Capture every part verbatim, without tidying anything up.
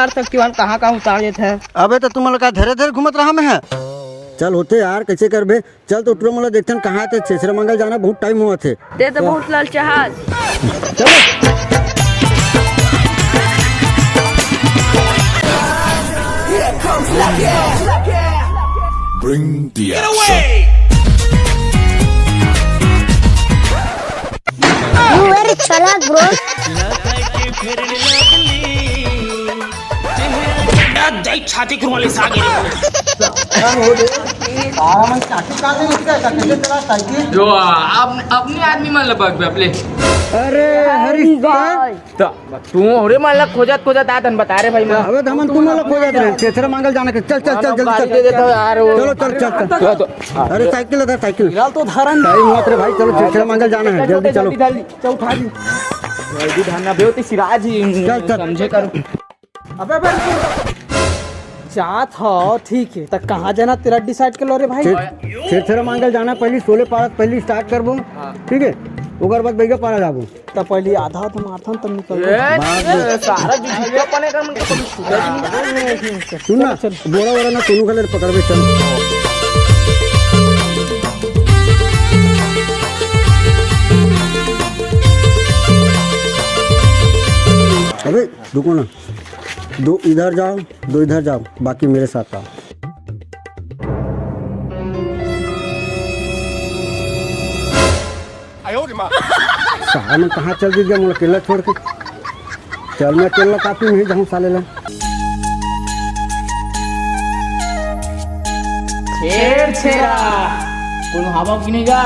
यार, सब किवान कहाँ कहाँ उतार देत हे। अबे तो तुमन ला का धरे धरे घूमत रहा मैं ह? चल होते यार, कैसे करबे? चल तो टुरा मोला देखथन कहाँ थे, छेरछेरा मांगल जाना बहुत टाइम होवत हे। ते तो बहुत ललचाहत। चलो। Bring the action. अरे चला ब्रो। दई छाती के रुमाल ले सागे। सारा मन चाटी काट दे, उसका कैसे चला साइकिल? जो अब अपने आदमी मन लपक बे अपने। अरे हरी का? त तू अउ रे मन ला खोजत खोजत आत हन, बता रे भाई मन। अबे धमन, तू मन ला खोजत रहे, छेरछेरा मांगल जाना के। चल चल चल, जल्दी गाली चल। दे देता हूँ यार, वो। चलो चल चल चल। तो, तो, अरे साइकिल ला धर, साइकिल। फिलहाल तो धरन। टाइम होत रे भाई, चलो छेरछेरा मांगल जाना हे, जल्दी चलो। जल्दी धर ली, चल उठा ली। जल्दी धरना बे, ओती सिराज ही चल, चल। समझे कर। अबे, अबे, रुको। जात हो, ठीक हे, त कहाँ जाना तेला decide कर लो रे भाई। छेर-, छेरछेरा मांगल जाना, पहली सोले पारा पहली start करबो, हाँ। ठीक हे, ओकर बाद बैगा पारा जाबो। त पहली आधा तो मारथन, तब निकल ए, बाप रे। ए, सारा जो झुटिया पने का मन तो कभी छूटे नहीं। सुन ना, चल, चल। बोरा वोरा ना, सोनू खाले पकड़बे, चल। अबे रुको ना, दो इधर जाओ, दो इधर जाओ, बाकी मेरे साथ आओ। साला मन कहाँ चल दिस गा मोला अकेला छोड़ के? चल मैं अकेला काफी नहीं जाऊँ साले ला। छेरछेरा, कोनो हवा की नहीं गा?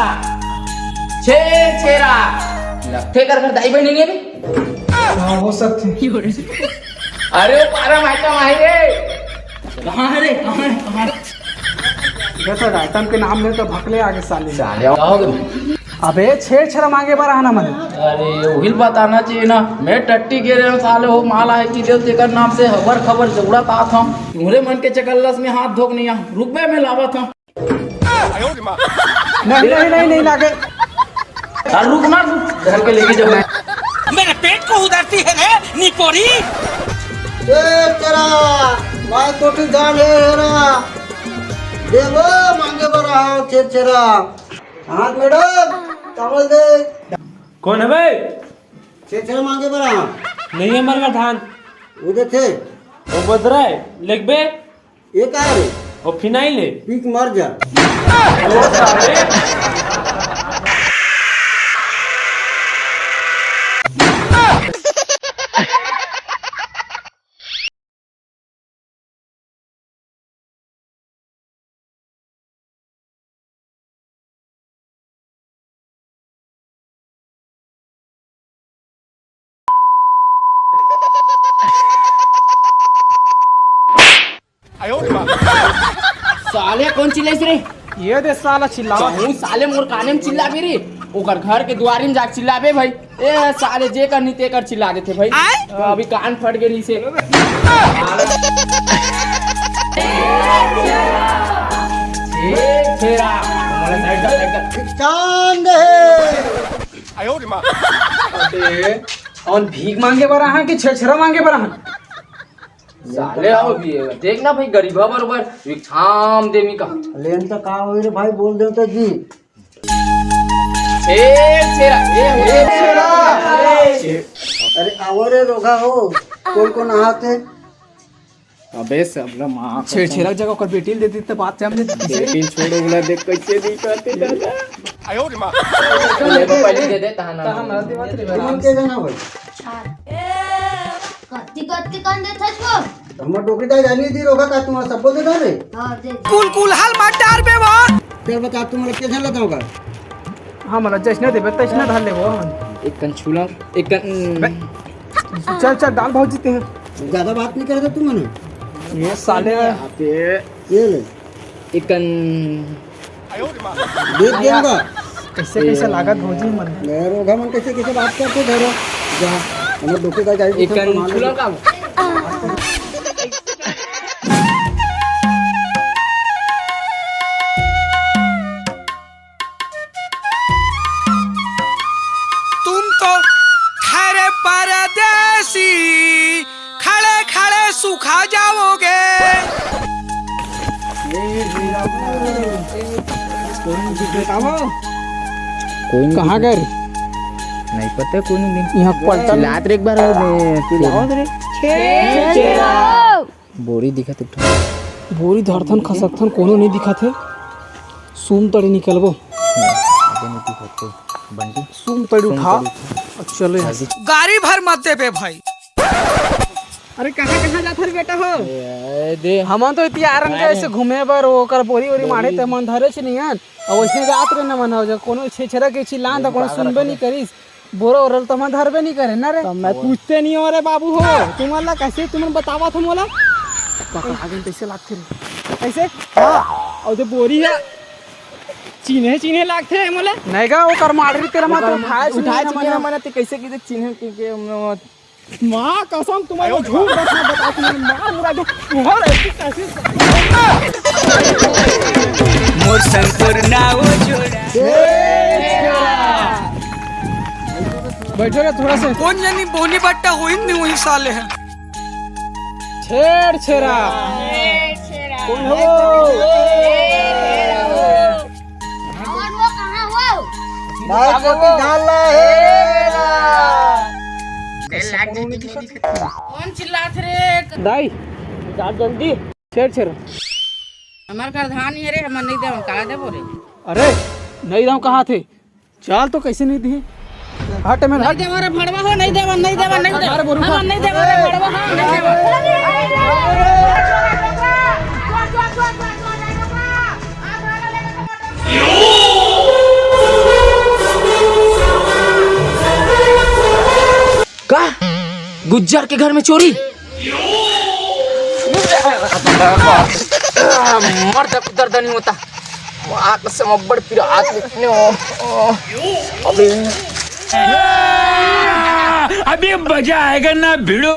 छेरछेरा, लगथे कर घर दाई बहिनी नहीं अभी? हाँ, हो सकथे। अरे, वो पारा माइका माही रे। कहाँ हे रे? कहाँ हे? कहाँ हे? देखो, आइटम के नाम ले तो भकले आगे साले। साले, का हो गया? अबे, छेरछेरा मांगे बर आना मन। अरे, उहिल बताना चाहिए ना। मैं टट्टी गे रहे हूँ, साले, वो माला हे कि देव तेकर नाम से हबर खबर जौड़त आत हूँ। तुहरे मन के चकल्लस में हाथ धोक नहीं आ। रुकबे, मैं लावत हूँ। नहीं, नहीं, नहीं, नहीं लागे। अरे रुक ना, रुक, घर पे लेके जाओ। मेरे पेट को उधरती है रे निपोरी। ए तेरा, मैं तो ठीक जान हे हेरा। देवो मांगे बर आए हंव छेरछेरा। हाँ मैडम, चावल दे। कौन हे भाई? छेरछेरा मांगे बर आए हंव। नहीं हे हमर घर धान। वो देथे। वो बदरा हे, लेगबे। ये का रे? वो फिनाइल हे। पी के मर जा। साले कौन चिल्लाइस रे? ये दे साला चिल्लावा। कहूँ साले मोर काने में चिल्लाबे रे, ओकर घर के दुआरी में जाके चिल्लाबे भाई। ए साले जेकर नहीं तेकर चिल्ला देथे भाई। आय? अभी कान फट गे रहिसे। छेरछेरा। हमारा side का, side का। चांद हे। अबे, अउ भीख मांगे बर आहा कि छेरछेरा मांगे बर आहा? साले आओ भी हे। देख ना भाई, गरीबा बरोबर भिक्षाम देमी का। लेन तो का होई रे भाई, बोल दे तो जी। ए छेरा, ए, ए छेरा। अरे आवा रे रोगहा हो, कोन कोन आहा ते? अबे सबला माँ छेरछेरा जगह ओकर बेटी ल दे देते, बात जाम दे। बेटी ल छोड़ो, ओला देख कैसे दिखत हे दादा। ले बा, पहले दे दे, तहां ना। तहां ना दे, बात रे। तुमन के जाना भाई? कत्ती कत्ती कान देत हस वो? हमर डोकरी दाई जानी दी रोगहा का तुम्हारा सबको दे दे रे। हाँ, दे दे। कुल कुल हाल मत डार बे वो। फिर बता, तुम्हारा के झन लगा होगा? हाँ, मतलब जैसने देबे तैसने धर लेबो। एक कन छूला, एक कन बे, चल चल, डाल भौजी ते। ज्यादा बात नहीं करता तू मने। ये साले। ये ले। एक कन दे देंगा। कैसे कैसे लागत भौजी मन। ले रोगहा मन कैसे कैसे बात करते धरो। जा, हमर डोकरी दाई जाई एक कन छूला का। तुम तो ठहरे परदेसी, खड़े खड़े सुखा जाओगे। कोई नहीं। कहाँ गए? नहीं पता, कोई नहीं। यहाँ पलटा चिल्लात रे एक बार और। बोरी दिखत उठा। बोरी धरथन खसकथन, कोनो नहीं दिखत हे। सूम तड़ी निकलबो। बंटी, सूम तड़ी उठा। चलो यहाँ से। गाड़ी भर मत देबे भाई। अरे कहाँ कहाँ जात हर बेटा हो? हमन तो इतिहार रंग ऐसे घूमे बर, ओकर बोरी ओरी माढ़े ते मन धरे छ नहीं आन। और वैसे जात रहे न मन हो जा, कोनो छेछरा के चिल्लान त कोनो सुनबे नहीं करिस। बोरा ओरल तो मैं धरबे नहीं करे ना रे। तो मैं पूछते नहीं हो रे बाबू हो, तुमन ला कैसे तुमन बतावा था मोला? पकड़ा गए कैसे लागथे रे? कैसे? हाँ, और जो बोरी है, चिन्हे चिन्हे लागथे रे मोला। नहीं गा, वो कर मार रही तेरा माँ तो उठाए उठाए चिन्हे चिन्हे ना मना। मना ते कैसे किसे चिन्हे के, के म-, माँ कसम तुम्हारे झूठ बता बता तुम्हारे माँ मुरा जो तुम्हारे ऐसी कैसी मोर संग तोर नाव जोड़ा। बैठो रे थोड़ा सा। कौन जानी बोनी बट्टा होई नहीं वही साले हैं। छेड़ छेरा। कौन हो? और वो कहाँ हो? दाल चोटी डाल ला हे। कौन चिल्लात रे? दाई, जा जल्दी। छेड़ छेरा। हमार घर धान नहीं है रे, हम नहीं देवन, काला देबो रे? अरे, नहीं दाऊँ कहा थे? चाल तो कैसे नहीं दिए? हट, मैं नहीं हट। देवा रे भड़वा हो, नहीं देवा, नहीं देवा, नहीं देवा। अरे, बोलू हम का? नहीं देवा रे भड़वा हो, नहीं देवा। का? गुज्जर के घर में चोरी? मर जा, कुछ दर्द नहीं होता। आँख से अब्बड़ पीरा आत लेकिन हो। अबे। अभी मजा आएगा ना भिड़ो।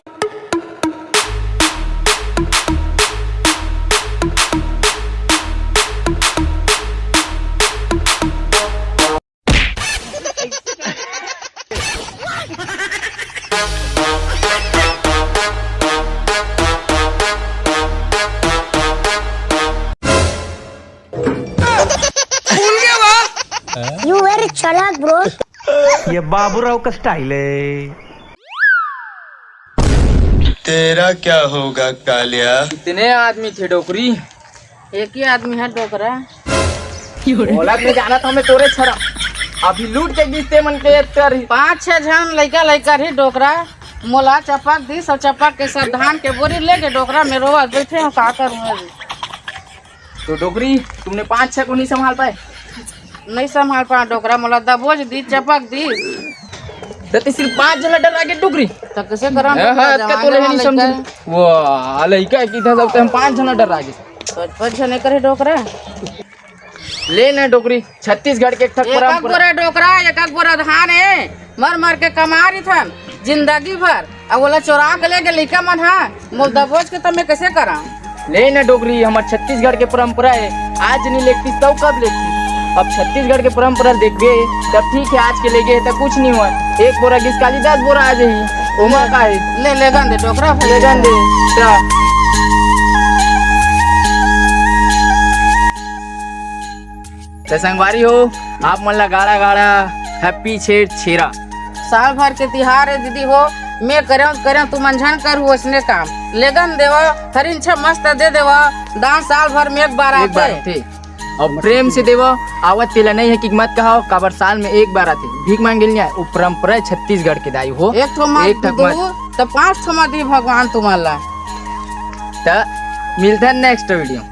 You very चालाक bro। ये बाबूराव का style है। तेरा क्या होगा कालिया? कितने आदमी थे डोकरी? एक ही आदमी है डोकरा। बोलत में जाना था मैं तोरे छरा। अभी लूट के गिस ते मन के एक कर। पाँच छह झन लइका लइका रही डोकरा। मोला चपक दिस और चपक के सब धान के बोरी लेके डोकरा में रोवत बैठे हो, का करूँ अभी? तो डोकरी, तुमने पाँच छह को नहीं संभाल पाए? नहीं संभाल पाए डोकरा, मोला दबोच दी, चपक दी। तो ते सिर्फ पाँच झन डरा के डोकरी। तो कैसे करा हाँ, डोकरा, हाँ, जवान का तो नहीं जवान समझ। लइका। वो लइका की था, सब तो हम पाँच झन डरा के। पाँच पाँच झन करे डोकरा। ले ना डोकरी, छत्तीसगढ़ के एक ठक एक एक परंपरा। बोरा डोकरा, एक एक बोरा धान है, मर मर के कमा रही थन जिंदगी भर। अब बोला चोरा के लेके लइका मन हा, मोल दबोच के तब मैं कैसे करा? ले ना डोकरी, हमर छत्तीसगढ़ के परंपरा है, आज नहीं लेती तब कब लेती? अब छत्तीसगढ़ के परंपरा देखबे तब ठीक है, आज के लेगे है तो कुछ नहीं हुआ। एक बोरा गिस काली दस बोरा आ जाही, ओमा का है? ले, ले गन दे डोकरा भाई। ले गन दे, जा। तो संगवारी हो, आप मन ला गाड़ा गाड़ा happy छेर छेरा। साल भर के तिहार है दीदी हो, मैं करेंव करेंव, तुमन झन करू ओसने काम। लेगन देवा, हरिन छ मस्त दे देवा, दान साल भर में एक बार एक बार आथे। आथे। और प्रेम से देवा, आवत तेला नहीं है कि मत कहाओ, काबर साल में एक बार आथे। भीख मांगे नहीं आए, वो परंपरा है छत्तीसगढ़ के दाई हो। एक ठो मत एक ठक मत। दू, तो पाँच ठो मत दी भगवान तुम्हारा। तो मिलते हैं next video।